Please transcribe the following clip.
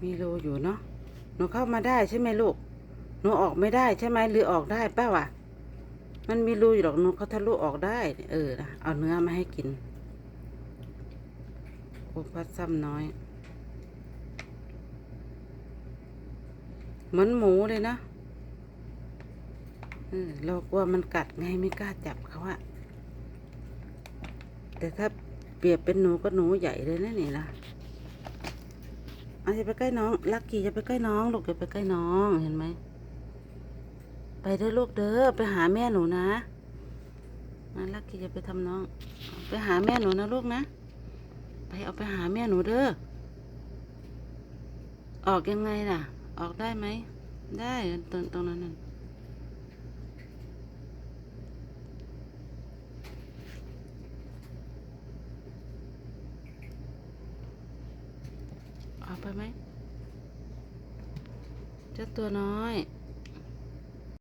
ມີຮູຢູ່ເນາະ. ໜູເຂົ້າມາໄດ້ໃຊ່ໄໝລູກ? ໜູອອກໄມ່ໄດ້ໃຊ່ໄໝ ຫຼືອອກໄດ້ເປົ່າອະ? ມັນມີຮູຢູ່ດອກ ໜູເຂົ້າທະລຸອອກໄດ້. ເອີ ເອົາເນື້ອມາໃຫ້ກິນ. ໂອພັດຊ້ຳນ້ອຍ ເໝືອນໝູເລີຍນະ. ເອີ ລາວກົວມັນກັດໄງ ໄມ່ກ້າຈັບເຂົາອະ. ແຕ່ຖ້າປຽບເປັນໜູກໍໜູໃຫຍ່ເລີຍນະນີ້ນະ. ອາ ຢ່າໄປໃກ້ນ້ອງ ລັກກີ້ ຢ່າໄປໃກ້ນ້ອງລູກ ຢ່າໄປໃກ້ນ້ອງ ເຫັນໄໝ? ໄປເດີລູກເດີ ໄປຫາແມ່ໜູນະ. ນາລັກກີ້ ຢ່າໄປທຳນ້ອງ ໄປຫາແມ່ໜູນະລູກນະ. ໄປ ເອົາໄປຫາແມ່ໜູເດີ. ອອກຍັງໄງລະ? ອອກໄດ້ໄໝ? ໄດ້ ຕົງ ຕົງນັ້ນນະ. ອອກໄປໄໝ? ເຈົ້າຕົວນ້ອຍ.